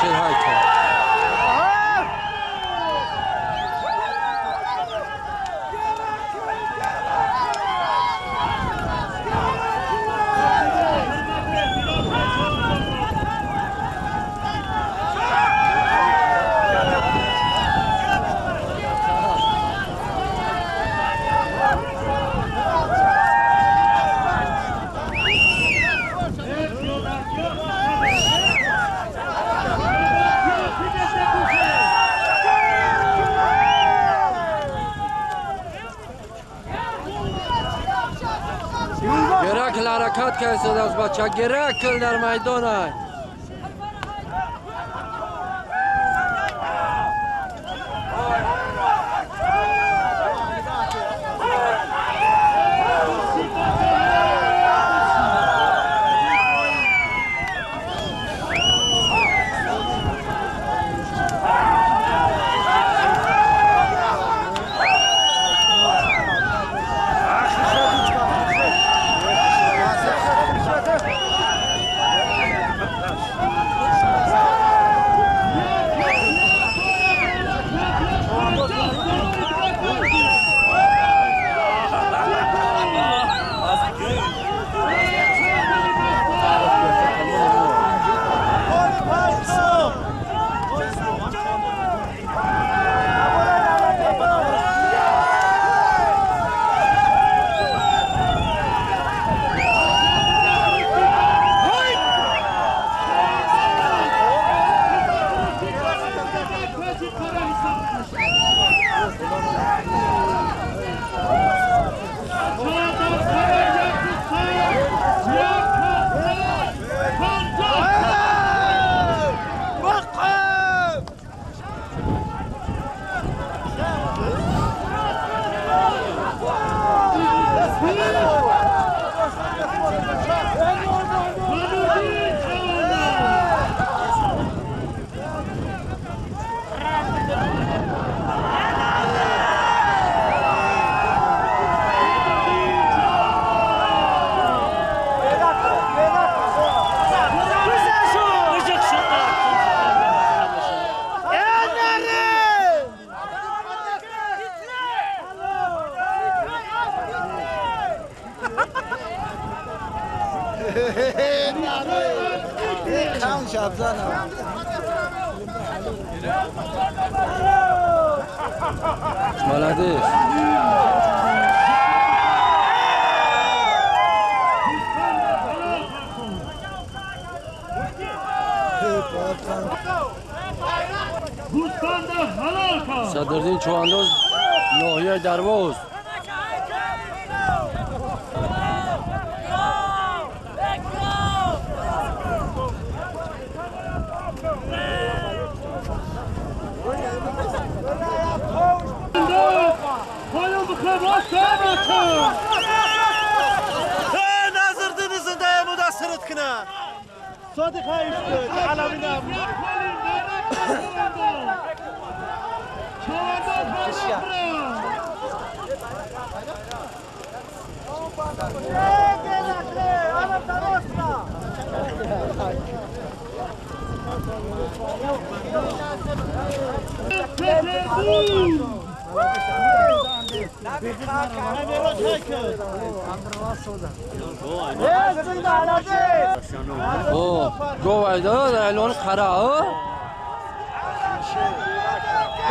48. حرکت کرد از بچه گرکل در میدان. Молодец. Садриддин Чувандоз ноҳияи Дарвоз. صادق هاي على گویدا الان قرا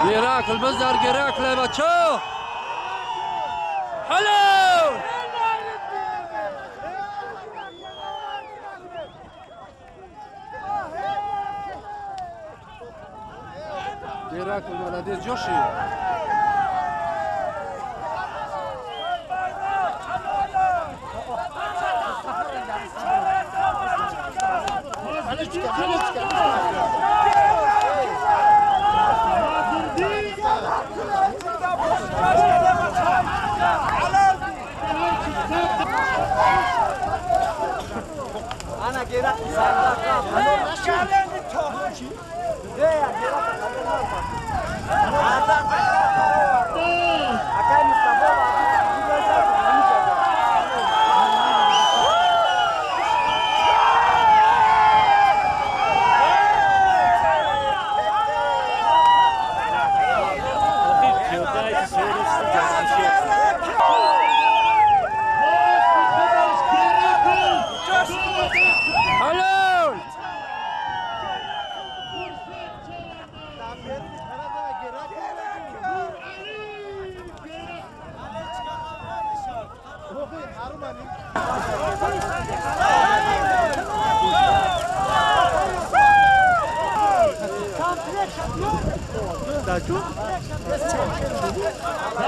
گرکل بزر گرکل بچه حلو گرکل молодец جوشی Halol!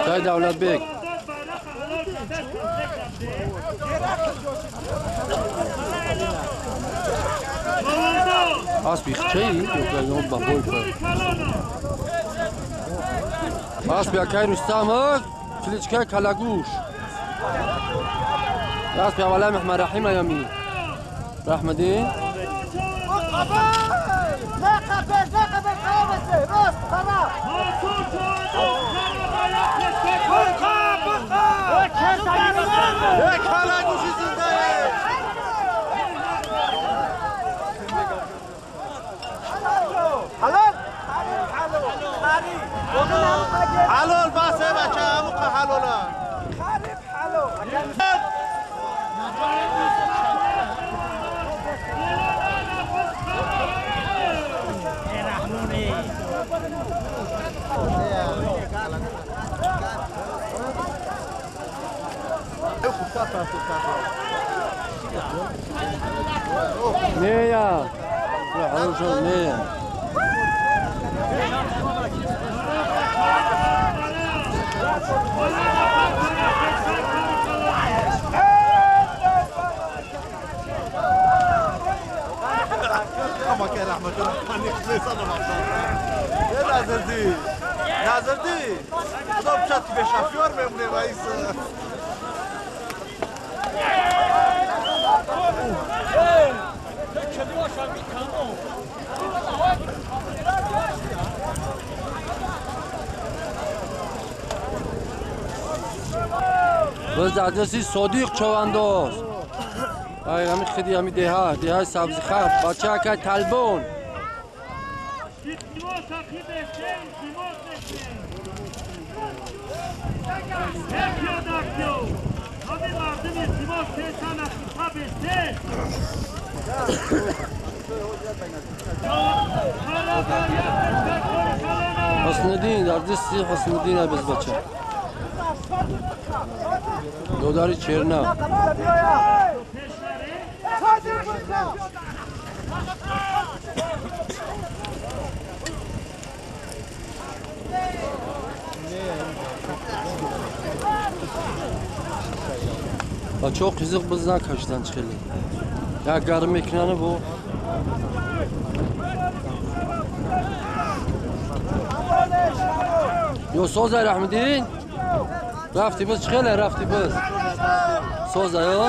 Чай Давлатбек. Аспи хчаи, Аспи акай Рустамов, кличка Калагуш. Аспи аввала Меҳмад Раҳим аями. Раҳмадин. حلال بسه بچه همون که حلاله خریب حلال. Не я, не. نازردی خدا بچت به شافیور میمونه رئیس. باز داداسی صادق چوانداز. ای همی خدی همی ده ده سبزی خف بچه اکای تلبون. حسن در دستی حسن الدین بز بچه. دوداری چرنا. Бачаҳо қизиқ биз накаштанд хеле. Як гарм мекунанд бо ё созай Раҳмиддин? Рафти биз хеле рафти биз. Созай ё?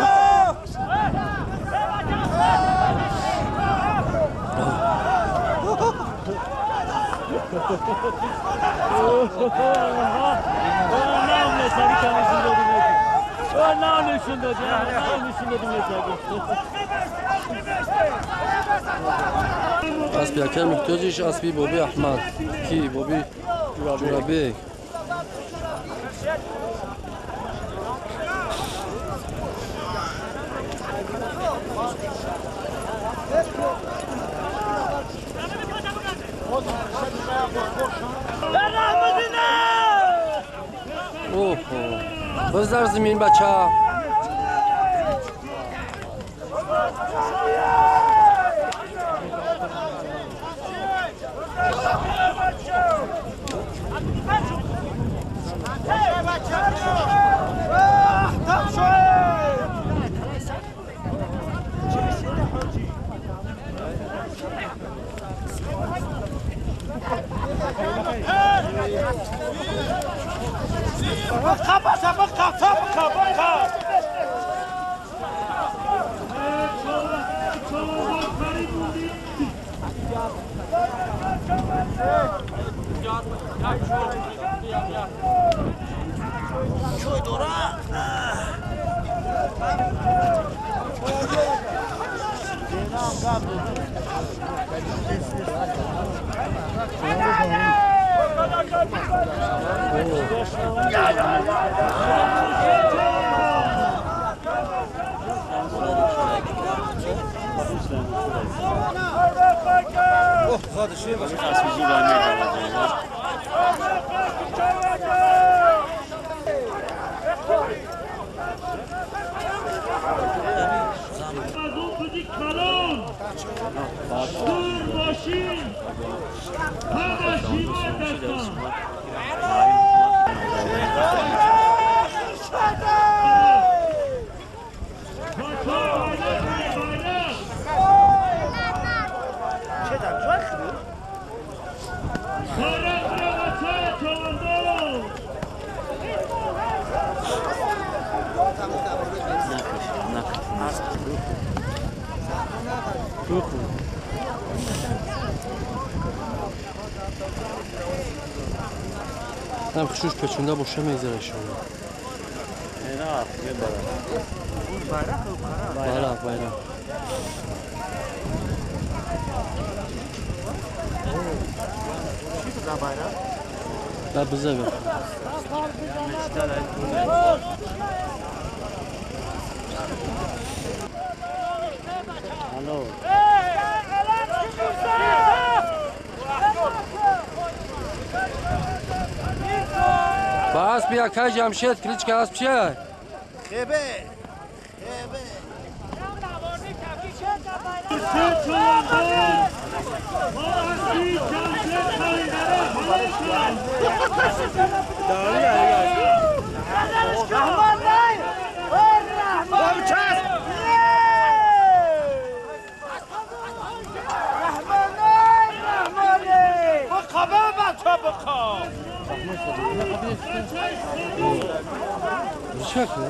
Аспи акай муҳтоҷиш аспи Боби Аҳмад ки Боби Ҷурабек. Оҳо, боз дар замин бача. Там хушуш печунда боша мезира шумо. Байрақ, байрақ. Да биза бер. Алло. Ба асби акай Ҷамшед кличка асб чия? Хебе. Хебе. Чакро?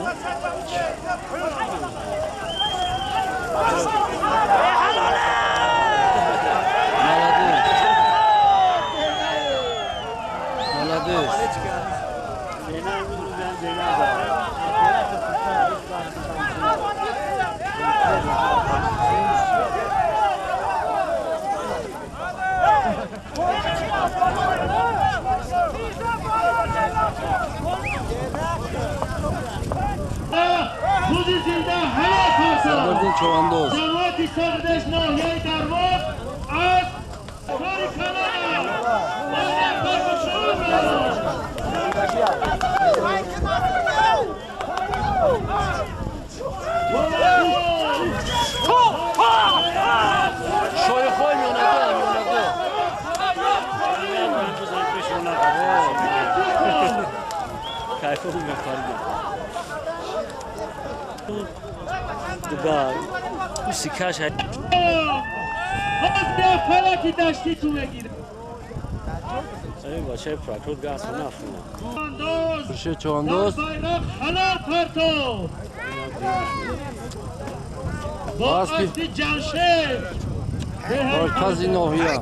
Молодец. Молодец. Сардин Човандоз. Шоихой мёнадо, мёнадо. Кайфом мехаридем. Дуга, усикаш. Аз бия фалаки дашти ту мегирам. Эй, бачаи прокурор газ нафуна. Хуршед Човандоз. Ҳалол партов. Бо асби Ҷамшед. Маркази ноҳия.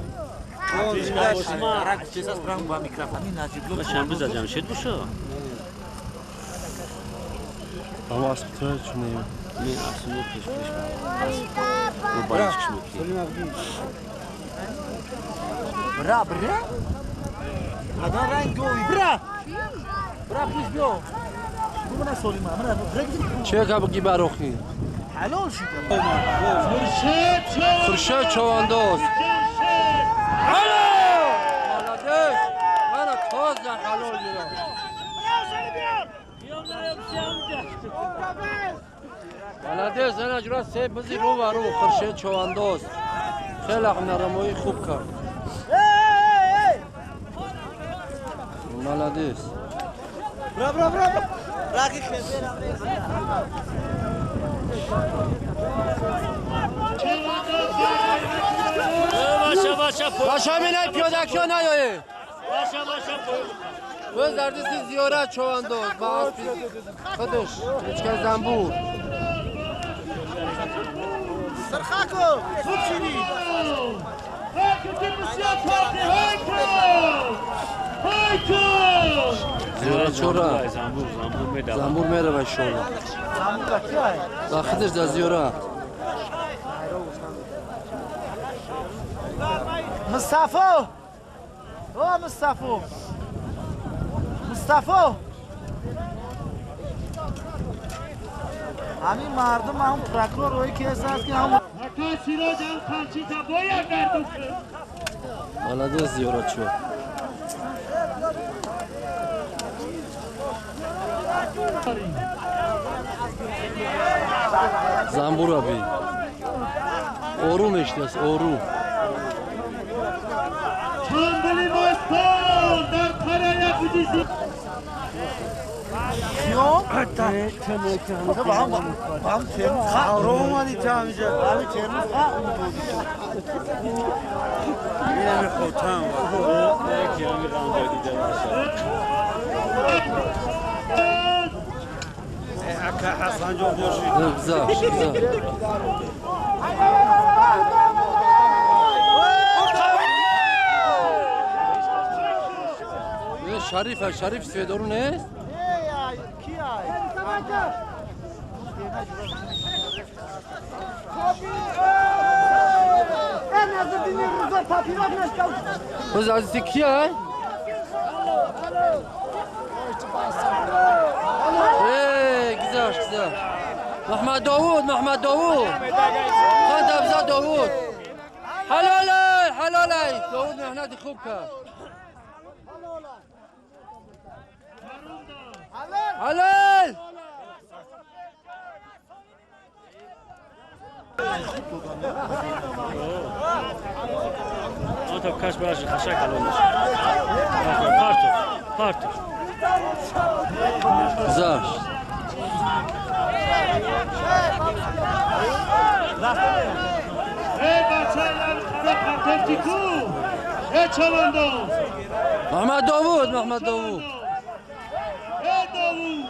Шанбе Ҷамшед боша. Ама асби тура чунем. Не, асби пеш пеш. Бо баричкиш мекунем. Бра, бра. Адам ранг гови, бра. Бра пеш биё. Бу солима, мана Че кабги барохи? Ҳалол шуд. Хуршед Човандоз. Ҳалол! Молодец! Мана тоза ҳалол гирам. Молодец, ана ҷура се бизи рӯ ба рӯ Хуршед Човандоз. Хеле ҳунарамоӣ хуб кард. Молодец. Бра, бра, бра. Баша минай пиёдакё наёе. Боз дардиси зиёрат Човандоз ба аспи худаш кличкаи занбур. Сархако, хуб шидӣ. Зиёрат чора. Занбур мерава иншолло. Ба худаш дар зиёрат. Мустафо! О, Мустафо! Мустафо ҳамин мардум ҳам прокурор ое ки ҳаст ки ҳам ака Сироҷ ҳам қамчита бояд гардум. Молодец, зиёратчо. Замбура би. Орум эштас, орум. Чандали мастон дар қарая бузизи. Киём? Ту ба ҳам термоз ха омадӣ ту ҳаминҷа. Ҳамин термоз ха Инами хотам. Яки ҳами ғамда дида бошад. Ака Ҳасан ҷон бошӣ. Гузашт, гузашт. Шариф, Шариф светору нест? Боз азизи кия? Гузашт, гузашт. Маҳмад Довуд, Маҳмад Довуд. Хан абза Довуд. Ҳалолай, ҳалолай. Довуд меҳнати хуб кард. Ҳалол! То каш бараш хашак алонаш. Парту, парту. Гузашт. Эй бачаи қара ку! Эй чавандоз! Маҳмад Довуд, Маҳмад Довуд. Эй Довуд!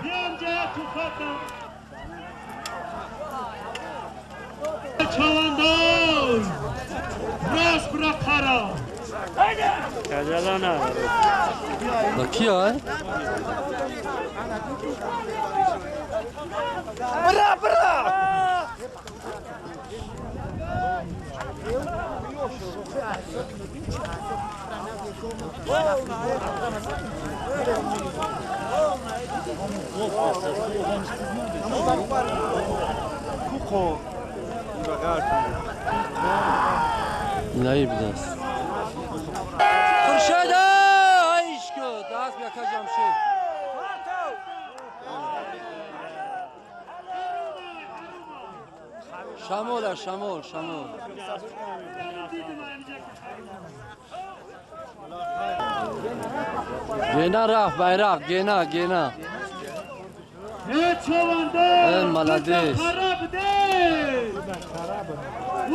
Биёнҷа як туфатам. Чавандоз! Рост бира қара! Каҷала надорад. На кия? Бира, бира! Инаи будаст. Хуршеда! Айшко! Даст бияка Ҷамшед. Шамола, шамол, шамол. Гена рафт, байрақ, гена, гена. Э, молодец.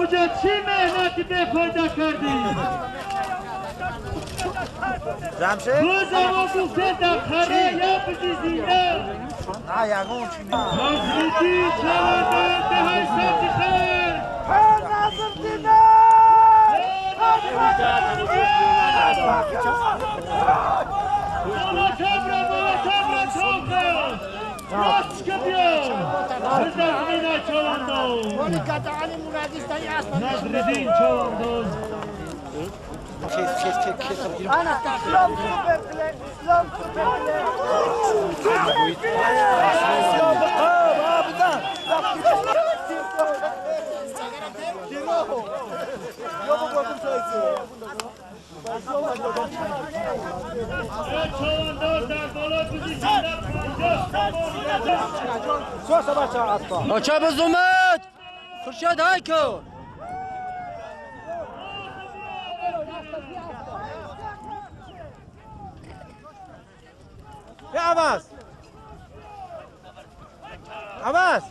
Уҷа чӣ меҳнати бефоида кардӣ? Ҷамшед? Рӯзамо гуфте дар қара як бизи зинда. На, ягон чӣ. Назриддин чавандоз деҳаи сабзи хел. Болотабра, болотабра, тока! Ростка биё! Бизазмина чавандоз! Назриддин чавандоз! بچه بز اومد خورشید های کن يا عباس عباس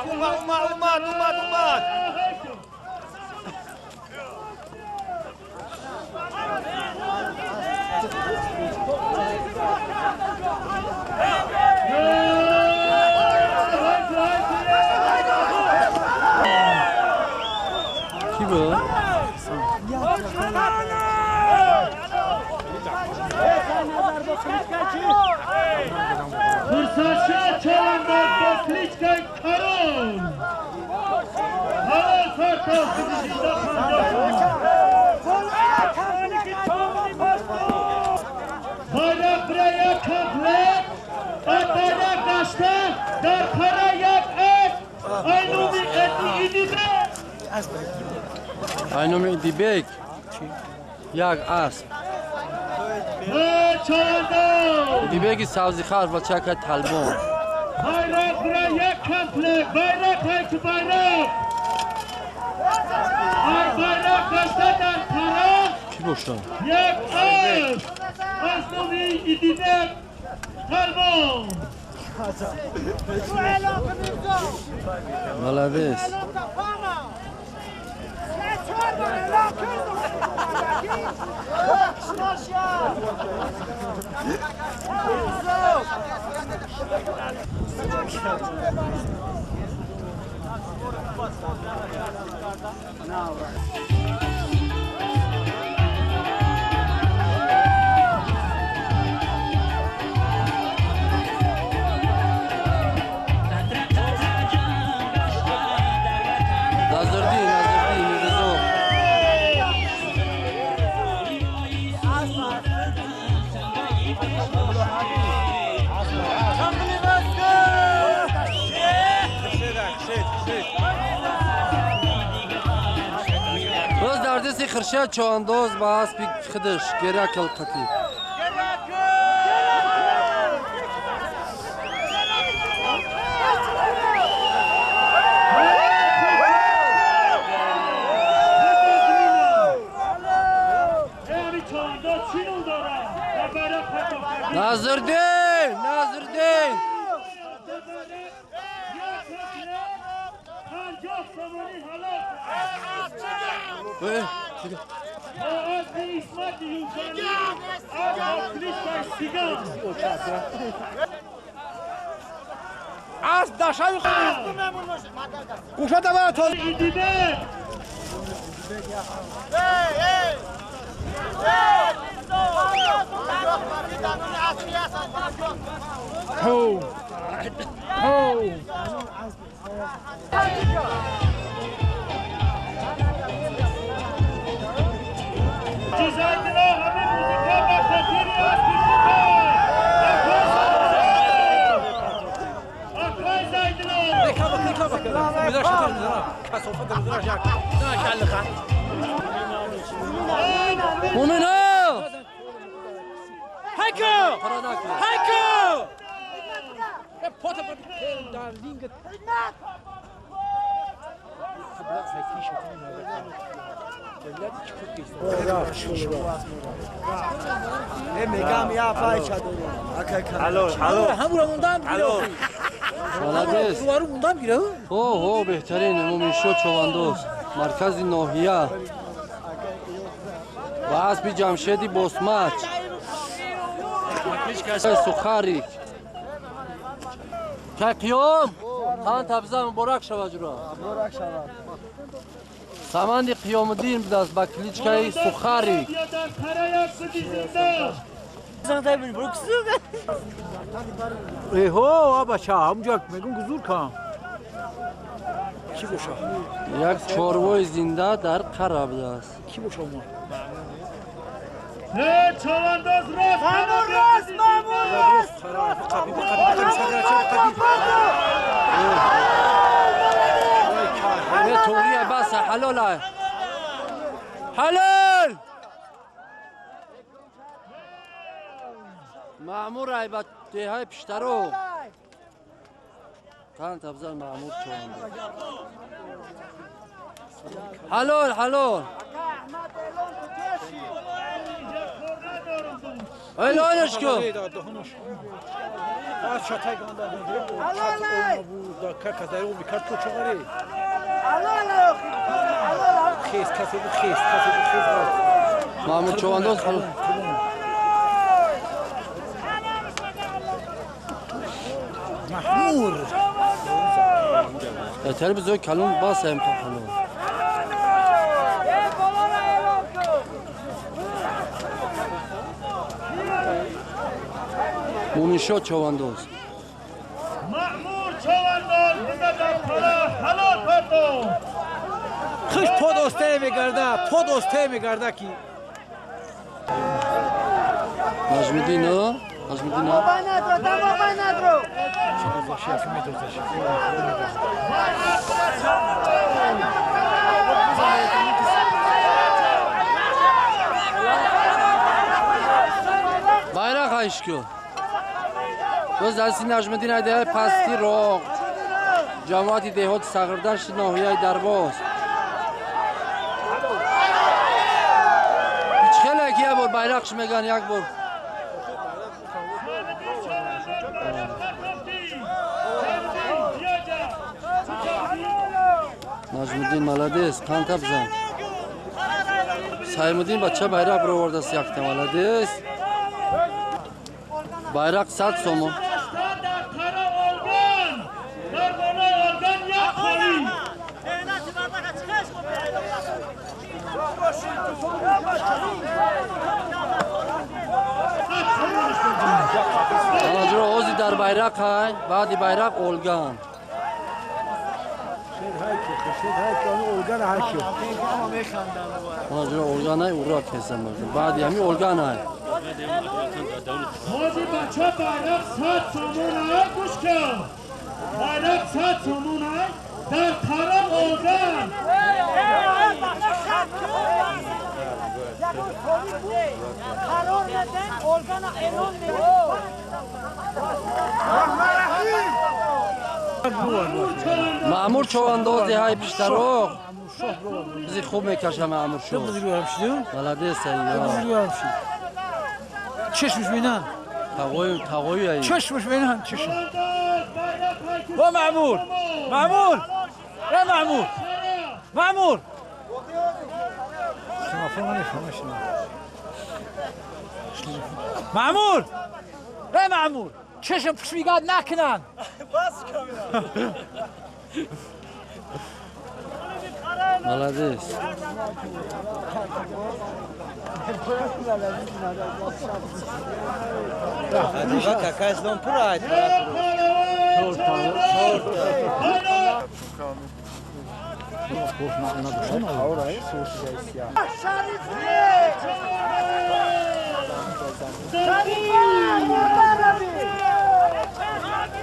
اومد اومد اومد اومد کی بود؟ فرصت چلنداز با کلیچکای کرون حالا فرتاز زنده. бира як комплект, байрақ дашта, дар қара як асп, айнуми Идибек. Айнуми Идибек як асп. Идибеки сабзихар бачака талбон. Байрақ бира як комплект, байрақ ҳайки байрақ. Ай байрақ дашта дар қара Ки бошад? Як асп, аз номи Идибек талбон. Молодец. Назардин, Назардин, Мирзо. Боз дар дасти Хуршед Човандоз ба аспи худаш Геракл қатӣ. Назардин, Назардин. Аз дашави кушата бара то Ho! Ho! Мумино! Хайко! Хайко! Молодец. Ҳо, ҳо, беҳтарин Муминшо Човандоз, маркази ноҳия. Ба аспи Ҷамшеди Босмач. Сухарик. Қиём, хан табза муборак шава ҷура. Саманди Қиёмуддин будааст ба кличкаи Сухарик. Як чорвои зинда дар қара будааст. Туғрия баса ҳалол ҳалол. Маъмур ай ба деҳаи пиштаро. Қанд абзал Маъмур Човандоз. Ҳалол, ҳалол. Элонаш кун. Маъмур Човандоз ҳалол. Маҳмур. Беҳтари бизои калон бас ам ҳалол. Муминшо Човандоз. Маъмур Човандоз буда дар қара ҳалол пардо. Хиш под осте мегарда, под осте мегарда ки. Наҷмиддин, Нажмиддин. Байрақ айшку. Боз дасти Нажмиддин айдаи пасти роғ. Ҷамоати деҳоти Сағирдашти ноҳияи Дарвоз. Ҳеч хеле ки як бор байрақш меган, як бор. Нажмиддин молодец, қанта бизан. Саймуддин бача байрақ бировардааст якта, молодец. Байрақ 100 сомон. Анаҷуро ҳозир дар байрақ ҳай, баъди байрақ олган. Анаҷуро олган ҳай, ура кесам. Баъди ҳами олган ҳай. ҳозир бача байрақ 100 сомон ҳай, гӯш кун. Байрақ 100 сомон ҳай, дар тараф олган. Маъмур човандози ҳай пиштароғ. Бизи хуб мекаша маъмур шо. Молодец ай. Чашмش بینن. تقوی تقوی ای. چشمش بینن چشم. با معمور معمور یا معمور معمور. معمور ای معمور چشم پشمیگاد نکنن. Молодец.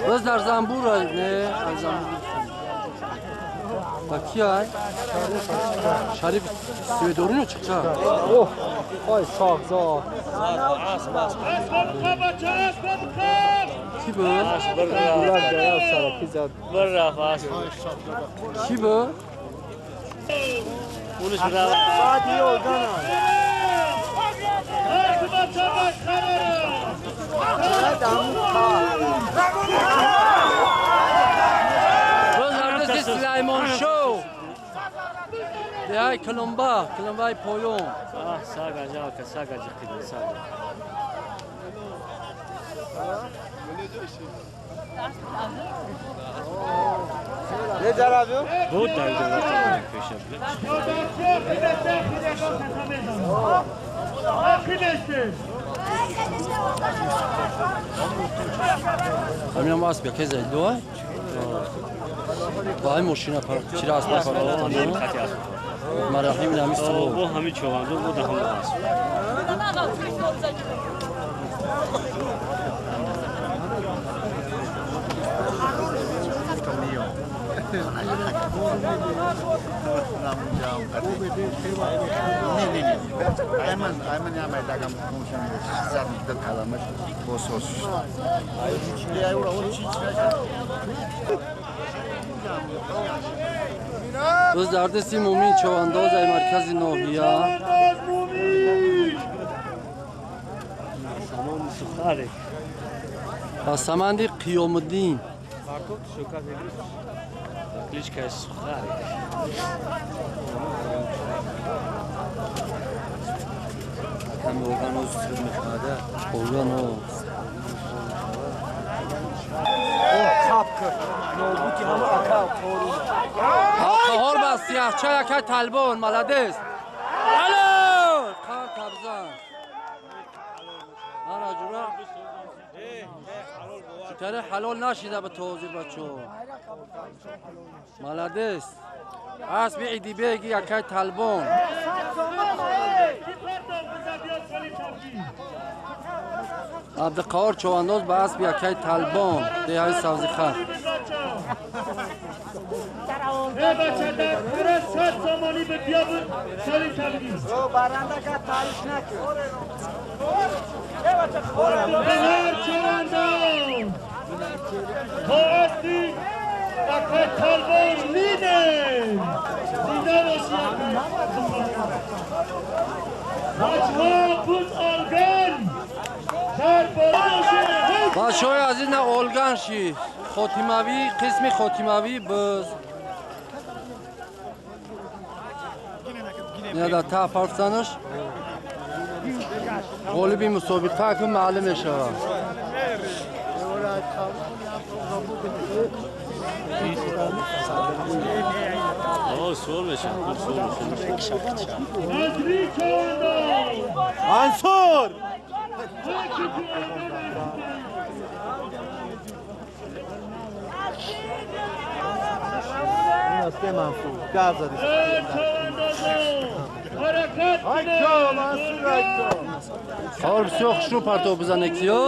Боз дар занбур не, аз занбур. Ба ки ай? Шариф Суедорино чиқча? Оҳ, ой соғзо. Ки буд? Ки буд? Сулаймон шоу. Деҳаи Кулумба, Кулумбаи поён. Ҳаминам асп яке зайдуай? Ба ҳамин мошина чира асп паровтан. Мараҳим ҳамин субҳ. Бо ҳамин човандоз бо даҳон асп. Боз дар дасти Мумин човандоз ай маркази ноҳия. Ба саманди Қиёмуддин. Орган. Қаҳор ба сияҳча якай талбон, молодец. Алло! Қан табзан. Ана ҷура. Чутаре ҳалол нашида ба тозир бачо. Молодец. Асби Идибеги якай талбон. Абдуқаҳор Човандоз ба асби якай Талбон деҳаи Савзихар. Бачаҳои азиз, на олган ши хотимавӣ, қисми хотимавӣ биз. Ина дар та парфзанаш ғолиби мусобиқа ки маълум мешавад. Mansur! Хор бисёр хушрӯ партов бизане киё?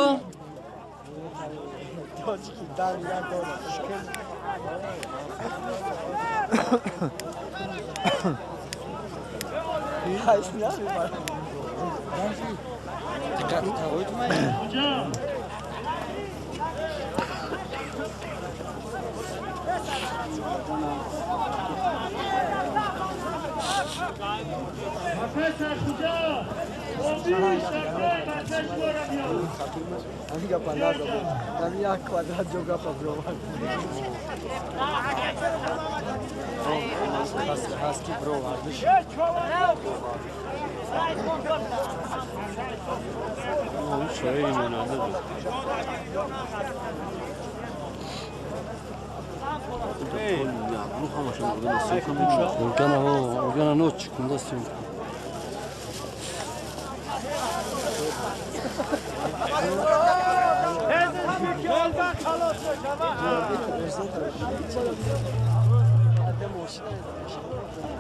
Органа ночь, куда съемка?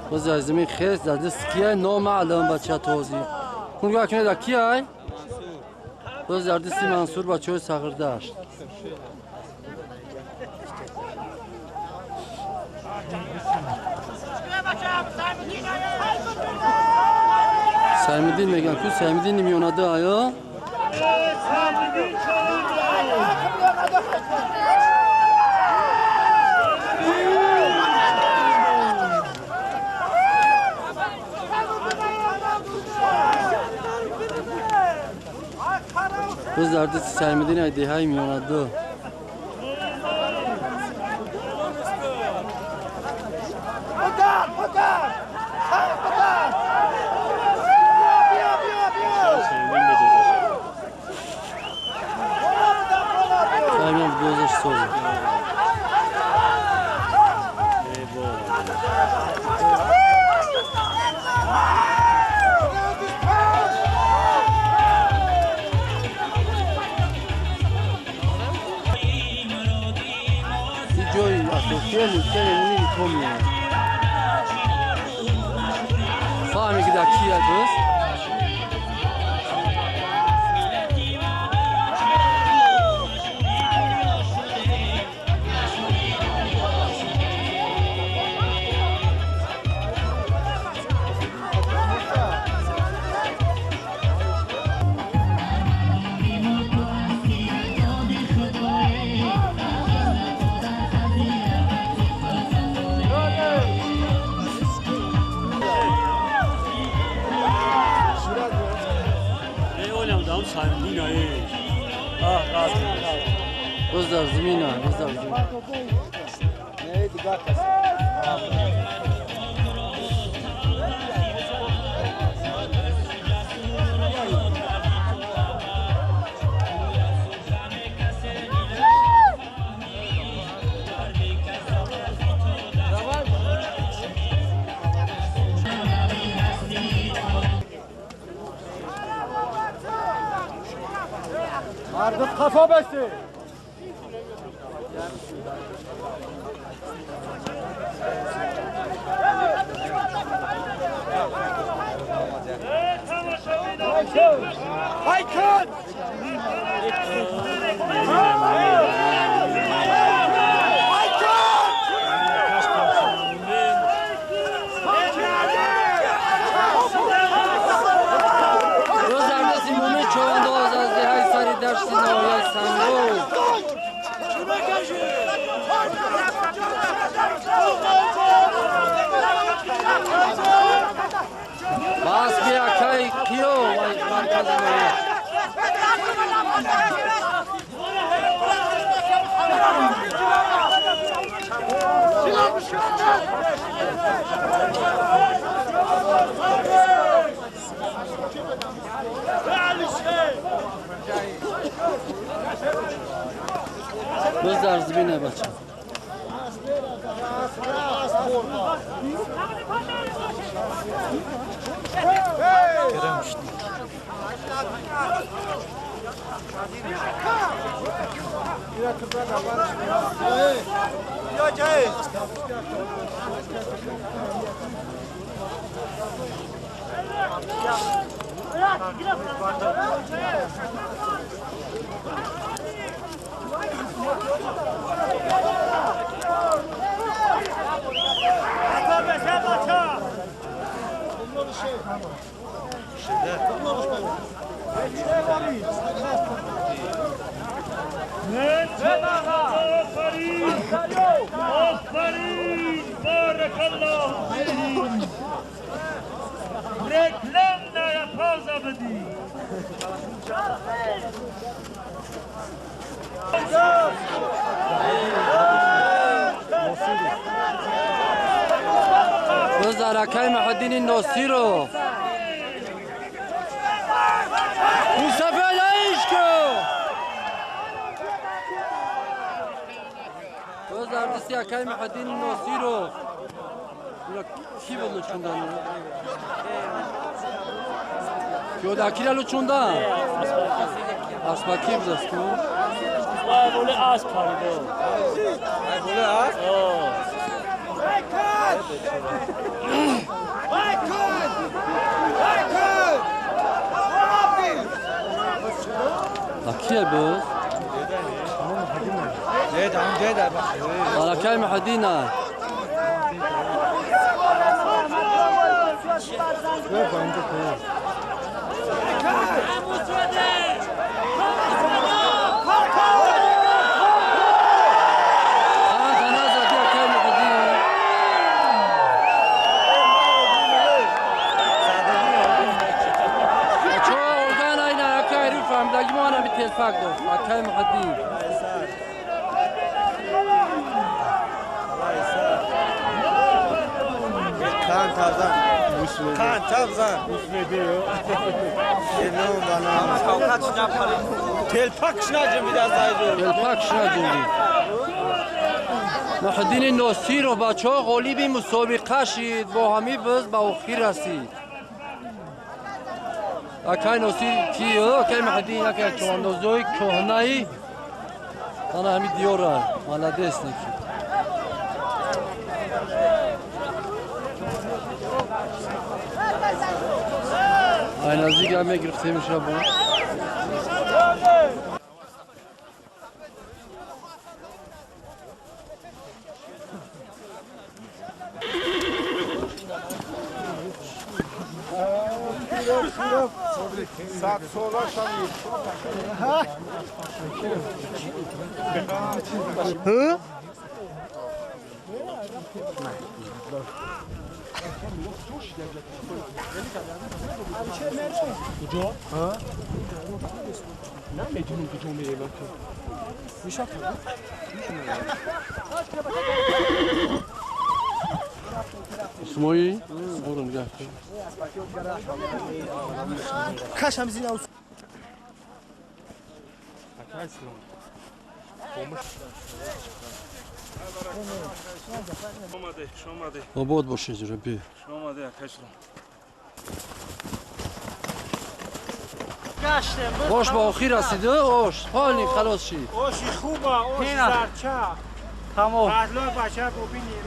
Боз аз замин хес дар даст кияй номаълум бача тозӣ. Кунга кунед да кияй? Боз дар дасти Мансур бачаҳои Сағирдашт. Саймиддин меган ку Саймиддин миёнада аё? Боз дар дасти Саймиддин ай деҳаи миёнада. Фаҳме ки дар кия буз? Боз дар замина, боз дар замина. Мардум қафо басте. Дашти ноҳияи Сангов. Бас биякай Қиё маркази ноҳия. Боз дар зимина бача. آفرین بارک الله فیک. رکلم پازا بدی. باز در اکای محدین ناصیرو مصطفی علیش کو. باز در دستی اکای محدین ناصیرو کی بود لچوندن؟ پیودکی را لچوندن؟ اسبکی بود است کو؟ بوله اسب پریده. بوله اسب؟ کیه بود؟ اکای محدینه. تلفاق داشت اکای محدین. Kan tavzan. Kan tavzan. تلفاق شناجم تلفاق شناجم. محدین ناصیر و بچه ها غالب مسابقه شد با همی بز به آخر رسید. اکای ناصیر کیه؟ اکای محدین اکای چواندازای کهنه‌ای انا همی دیاره مالدس نکی. ای نزدیک هم میگرفتیم شب. Hı? کجا؟ ها؟ نمیدونم کجا میریم. میشه اسمایی؟ برو نگه کش هم زینه. آباد باشه جربی. آش با آخر رسیده. آش حالی خلاص شید. آشی خوبه، آش زرچه. تمام. پهلوی بچه ببینیم.